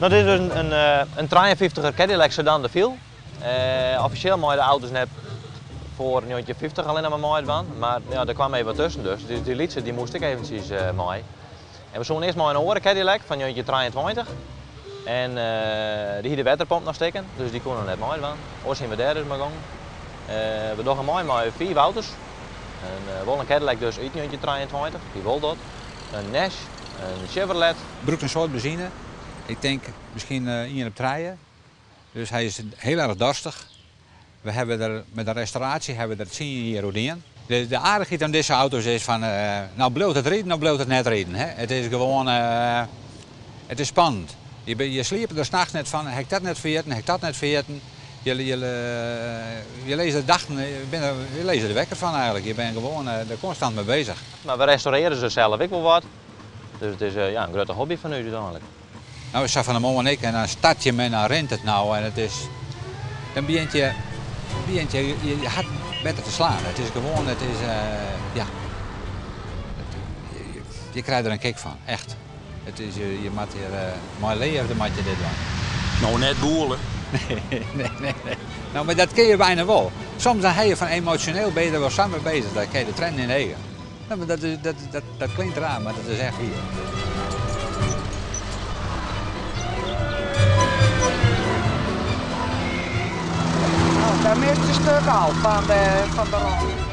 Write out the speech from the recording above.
No, dit is dus in 53er Cadillac Sedan DeVille. Offisjeel meie de auto's net foar 1950 allinnich mar meidwaan, mar ja, der kwam even wat tusken dus. Dus dy lytse dy moast ek eventsjes mei. En we soene earst mei in oare Cadillac fan 1923. En dy hie de wetterpomp noch stikken, dus dy koe noch net meidwaan. Oars hiene we dêr dus mei gongen. We dogge mei mei fiif auto's. Wol in Cadillac dus út 1923, dy wol dat. In Nash, in Chevrolet. Brûkt in soad benzine, ik tink miskien ien op trije. Dus hy is hiel erch dorstich. We hawwe der met de restauraasje hawwe we der tsien jier oer dien. De aardichheid oan dizze auto's is fan, no bliuwt it riden of bliuwt it net riden. Hè? It is gewoan, it is spannend. Je sliepe der nachts net fan, ha ik dat net ferjitten, ha ik dat net ferjitten. Je lizze de dachten, je lizze der wekker fan eigenlik. Je binne gewoan der konstant mei beuzich. Mar we restaurearje se sels ek wol wat. Dus it is ja, in grutte hobby fan ús úteinlik. No, sa fan 'e moarn ek en dan start je 'm en dan rint it no en it is, dan begjint je, begjint je, je hart better te slaan. It is gewoan, it is, ja, je krije der in kick fan, echt. It is, je moatte hjir mei leafde moatte je dit dwaan. No net gûle. Nee, nee, nee, nee. No, mar dat kinne je byna wol. Soms dan ha je fan emosjoneel binne je der wol sa mei beuzich, dan krije je de triennen yn de eagen. No, mar dat, is, dat, dat, dat klinkt raar, mar dat is echt wier. No, daar mist in stik al fan de romp.